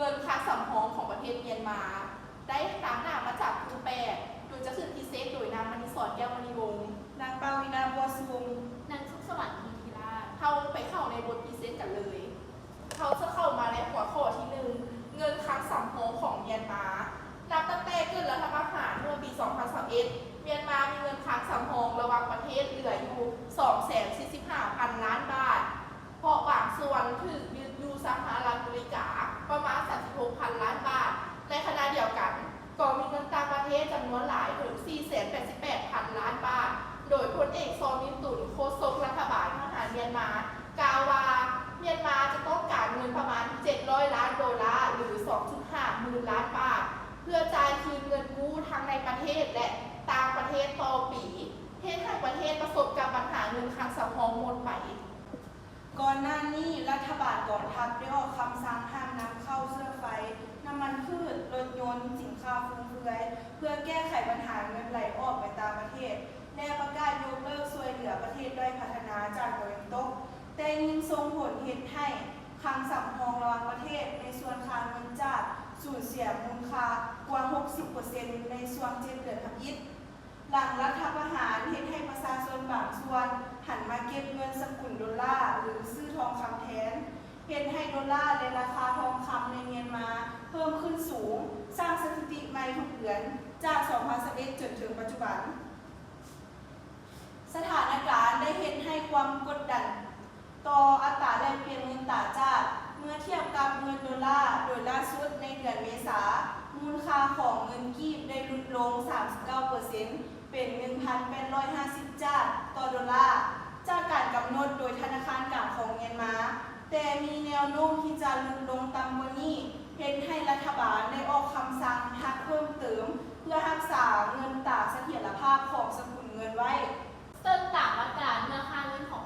ເງິນຄັງສຳຮອງຂອງປະເທດມຽນມາ ໄດ້ຕາງໜ້າມາຈາກຄູແປດ ໂດຍຈະຖືກພຣີເຊັນໂດຍນາງມະນີສອນ ແກ້ວມະນີວົງ, ນາງປາວີນາ ບົວສຸງ, ນາງສຸກສະຫວັນ ອິນທິລາດ. ເຮົາໄປເຂົ້າໃນບົດພຣີເຊັນກັນເລີຍ. ເຮົາຈະເຂົ້າມາໃນຫົວຂໍ້ທີໜຶ່ງ ເງິນຄັງສຳຮອງຂອງມຽນມາ. ນັບຕັ້ງແຕ່ເກີດລັດຖະປະຫານເມື່ອປີສອງພັນຊາວເອັດ ມຽນມາມີເງິນຄັງສຳຮອງລະຫວ່າງປະເທດເຫຼືອຢູ່ສອງແສນສີ່ສິບຫ້າພັນລ້ານບາດ. ເພາະບາງສ່ວນຖືກຍຶດຢູ່ສະຫະລັດອາເມລິກາປະມານສາມສິບຫົກພັນລ້ານບາດ. ໃນຂະນະດຽວກັນ ກໍມີເງິນຕ່າງປະເທດຈຳນວນຫຼາຍເຖິງສີ່ແສນແປດສິບແປດພັນລ້ານບາດ, ໂດຍພົນເອກ ຊໍ ມິນຕຸນ ໂຄສົກລັດຖະບານທະຫານມຽນມາ ກ່າວວ່າ ມຽນມາຈະຕ້ອງການເງິນປະມານເຈັດຮ້ອຍລ້ານໂດລາ ຫຼື ສອງຈຸດຫ້າໝື່ນລ້ານບາດ ເພື່ອຈ່າຍຄືນເງິນກູ້ທັງໃນປະເທດ ແລະ ຕ່າງປະເທດຕໍ່ປີ, ເຮັດໃຫ້ປະເທດປະສົບກັບບັນຫາເງິນຄັງສຳຮອງໝົດໄປ. ກ່ອນໜ້ານີ້ ລັດຖະບານກອງທັບໄດ້ອອກຄຳສັ່ງຫ້າມນຳເຂົ້າເຊື້ອໄຟ, ນ້ຳມັນພືດ, ລົດຍົນ, ສິນຄ້າຟຸມເຟືອຍ ເພື່ອແກ້ໄຂບັນຫາເງິນໄຫຼອອກໄປຕ່າງປະເທດ ແລະ ປະກາດຍົກເລີກຊ່ວຍເຫຼືອປະເທດດ້ອຍພັດທະນາຈາກຕາເວັນຕົກ, ແຕ່ຍິ່ງສົ່ງຜົນເຮັດໃຫ້ຄັງສຳຮອງລະຫວ່າງປະເທດໃນສ່ວນຄ່າເງິນຈາດສູນເສຍມູນຄ່າກວ່າຫົກສິບເປີເຊັນໃນຊ່ວງເຈັດເດືອນທຳອິດ. ຫຼັງລັດຖະປະຫານເຮັດໃຫ້ປະຊາຊົນບາງສ່ວນຫັນມາເກັບເງິນສະກຸນໂດລາ ຫຼື ຊື້ທອງຄຳແທນ, ເຮັດໃຫ້ໂດລາ ແລະ ລາຄາທອງຄຳໃນມຽນມາເພີ່ມຂຶ້ນສູງ, ສ້າງສະຖິຕິໃໝ່ທຸກເດືອນ ຈາກສອງພັນຊາວເອັດ ຈົນເຖິງປັດຈຸບັນ. ສະຖານະການໄດ້ເຮັດໃຫ້ຄວາມກົດດັນ ຕໍ່ອັດຕາແລກປ່ຽນເງິນຕາຈາດ ເມື່ອທຽບກັບເງິນໂດລາ, ໂດຍລ່າສຸດໃນເດືອນເມສາ, ມູນຄ່າຂອງເງິນກີບໄດ້ຫຼຸດລົງສາມສິບເກົ້າເປີເຊັນ ເປັນໜຶ່ງພັນແປດຮ້ອຍຫ້າສິບຈາດຕໍ່ໂດລາ ຈາກການກຳນົດໂດຍທະນາຄານກາງຂອງມຽນມາ, ແຕ່ມີແນວໂນ້ມທີ່ຈະຫຼຸດລົງຕ່ຳກວ່ານີ້, ເຮັດໃຫ້ລັດຖະບານໄດ້ອອກຄຳສັ່ງຫັກເພີ່ມເຕີມ ເພື່ອຮັກສາເງິນຕາສະຖຽນລະພາບຂອງສະກຸນເງິນໄວ້. ເຊິ່ງຕາມຫຼັກການ ເມື່ອຄ່າເງິນຂອງ